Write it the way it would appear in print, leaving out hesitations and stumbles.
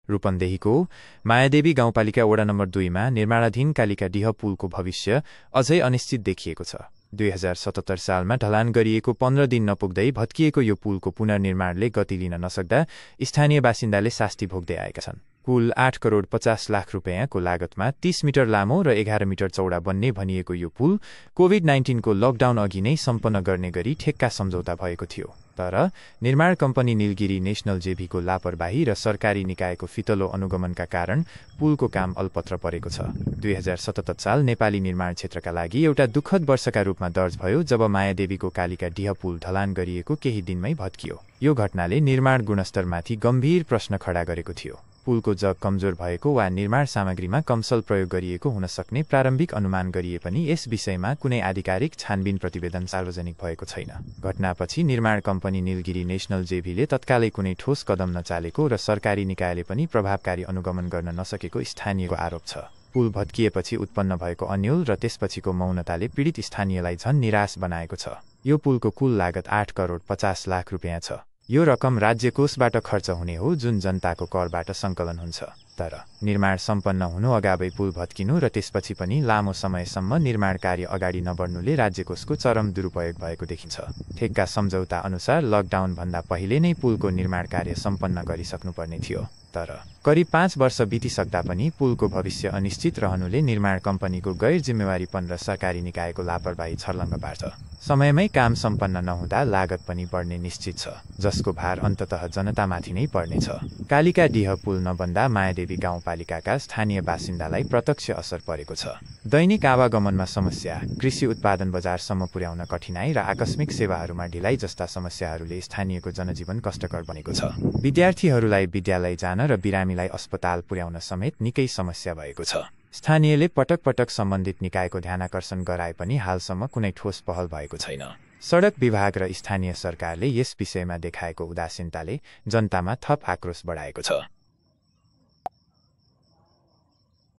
रूपन्देहीको मायादेवी गाउँपालिका वडा नम्बर 2 मा निर्माणाधीन कालिका डीह पुलको भविष्य अझै अनिश्चित देखिएको छ। 2077 सालमा ढलान गरिएको 15 दिन नपुग्दै भत्किएको यो पुलको पुनर्निर्माणले गति लिन नसक्दा स्थानीय बासिन्दाले शास्ति भोग्दै आएका छन्। कुल 8 करोड 50 लाख रुपैयाँको लागतमा 30 मिटर लामो र 11 मिटर चौडा बन्ने भनिएको यो पुल कोभिड-19 को लकडाउन अघि नै सम्पन्न गर्ने गरी ठेक्का सम्झौता भएको थियो। तर निर्माण कम्पनी नीलगिरी नेशनल जेभीको लापरवाही र सरकारी निकायको फितलो अनुगमनका कारण पुलको काम अल्पत्र परेको छ। 2077 साल नेपाली निर्माण क्षेत्रका लागि एउटा दुःखद वर्षका रूपमा दर्ज भयो जब मायादेवीको कालिका डीह पुल ढलान गरिएको केही दिनमै भत्कियो। यो घटनाले निर्माण गुणस्तरमाथि गम्भीर प्रश्न खडा गरेको थियो। पुलको जग कमजोर भएको वा निर्माण सामग्रीमा कमसल प्रयोग गरिएको हुन सक्ने प्रारम्भिक अनुमान गरिए पनि यस विषयमा कुनै आधिकारिक छानबिन प्रतिवेदन सार्वजनिक भएको छैन। घटनापछि निर्माण कम्पनी नीलगिरी नेशनल जेभीले तत्कालै कुनै ठोस कदम नचालेको र सरकारी निकायले पनि प्रभावकारी अनुगमन गर्न नसकेको स्थानीयको आरोप छ। पुल भत्किएपछि उत्पन्न भएको अन्यल र त्यसपछिको मौनताले पीडित स्थानीयलाई झन निराश बनाएको छ। यो पुलको कुल लागत 8 करोड 50 लाख रुपैयाँ छ। यो रकम राज्य कोषबाट खर्च हुने हो जुन जनताको करबाट सङ्कलन हुन्छ। तर निर्माण सम्पन्न हुनु अगावै पुल भत्किनु र त्यसपछि पनि लामो समयसम्म निर्माण कार्य अगाडि नबढ्नुले राज्य कोषको चरम दुरुपयोग भएको देखिन्छ। ठेक्का सम्झौता अनुसार लकडाउनभन्दा पहिले नै पुलको निर्माण कार्य सम्पन्न गरिसक्नुपर्ने थियो। तर करिब 5 वर्ष बितिसक्दा पनि पुलको भविष्य अनिश्चित रहनुले निर्माण कम्पनीको गैर जिम्मेवारीपन र सरकारी निकायको लापरवाही छर्लङ्ग पार्छ। समयमै काम सम्पन्न नहुँदा लागत पनि बढ्ने निश्चित छ, जसको भार अन्ततः जनतामाथि नै पर्नेछ। कालिका डीह पुल नबन्दा मायादेवी गाउँपालिकाका स्थानीय बासिन्दालाई प्रत्यक्ष असर परेको छ। दैनिक आवागमनमा समस्या, कृषि उत्पादन बजारसम्म पुर्याउन कठिनाई र आकस्मिक सेवाहरूमा ढिलाइ जस्ता समस्याहरूले स्थानीयको जनजीवन कष्टकर बनेको छ। विद्यार्थीहरूलाई विद्यालय जान र बिरामीलाई अस्पताल पुर्याउन समेत निकै समस्या भएको छ। स्थानीयले पटक पटक सम्बन्धित निकायको ध्यानाकर्षण गराए पनि हालसम्म कुनै ठोस पहल भएको छैन। सडक विभाग र स्थानीय सरकारले यस विषयमा देखाएको उदासीनताले जनतामा थप आक्रोश बढाएको छ।